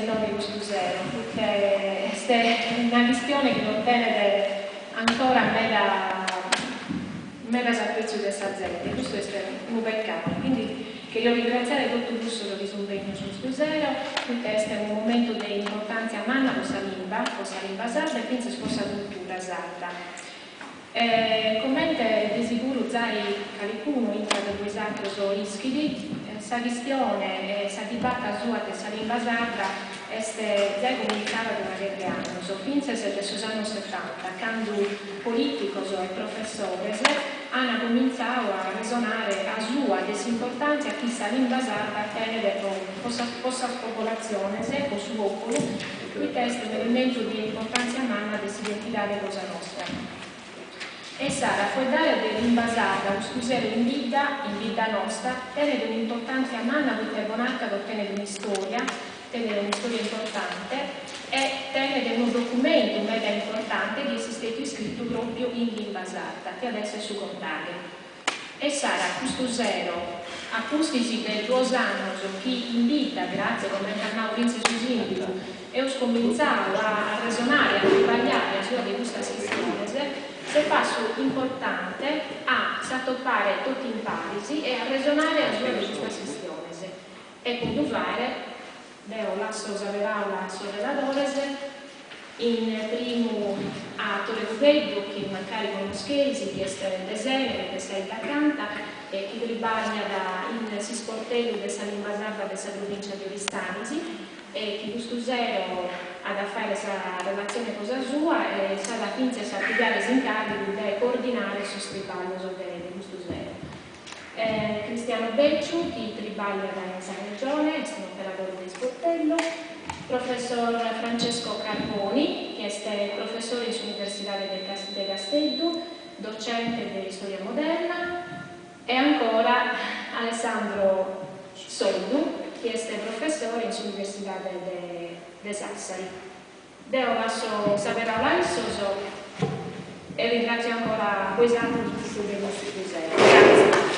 Inoghe custu sero, poite est una chistione chi non tenet ancora meda medas apretziu de sa zente, e custu est unu peccadu. Quindi cherio ringratziare totu cussos chi sun bennios custu sero, poite est unu momentu de importantzia manna po sa limba, po sa limba sarda e fintzas po sa cultura sarda. E comente de siguru zai calicunu intra de boisatros ischit, sa chistione e sa dibata sua de sa limba sarda est zai comintzada de una chedda de annos, fintzas de sos annos setanta, candu polìticos e professores an comintzadu a resonare a sua de s'importàntzia chi sa limba sarda tenet po sas popolatziones, po su pòpulu, poite est un'elementu de importàntzia manna de s'identidade cosa nostra. E s'at a fueddare de limba sarda custu sero in bidda, in bidda nosta, tenet un'importàntzia manna poite Bonàrcado tenet un'istòria, tenet un'istòria importante e tenet unu documentu meda importante chi est istetiu iscritu pròpiu in limba sarda, chi at esser su Condaghe. E s'ara custu sero, a pustis de duos annos chi in bidda, gratzie, comente at nau fintzas su sindigu, eus comintzau a arresonare, a tribagliare a sua de custas chistiones, s'est passu importante a s'atopare totu in paris e a arresonare a sua de custas chistiones. E po ddu fàere, deo lasso sa peràula a sos reladores, in primu a Tore Cubeddu, chi mancari connoscheis, chi est de Sèneghe, de sa 'idda acanta, e chi tribagliat in s'isportellu de sa limba sarda de sa provìncia de Oristanis, e chi custu sero at a fàere sa relatzione cosa sua e s'at a fintzas a pigare s'incàrrigu de coordinare sos tribaglios de custu sero. Cristiano Becciu, chi tribagliat in sa Regione, est un'operadore de isportellu, professor Francesco Carboni, chi est professore in s'Universidade de Casteddu, docente de Istòria Moderna, e ancora Alessandro Soddu, chi est professore in s'Universidade de Sassari. Deo lasso sa peràula a issos e ringràtzio ancora bois àteros pro su benniu custu sero. Gràtzias.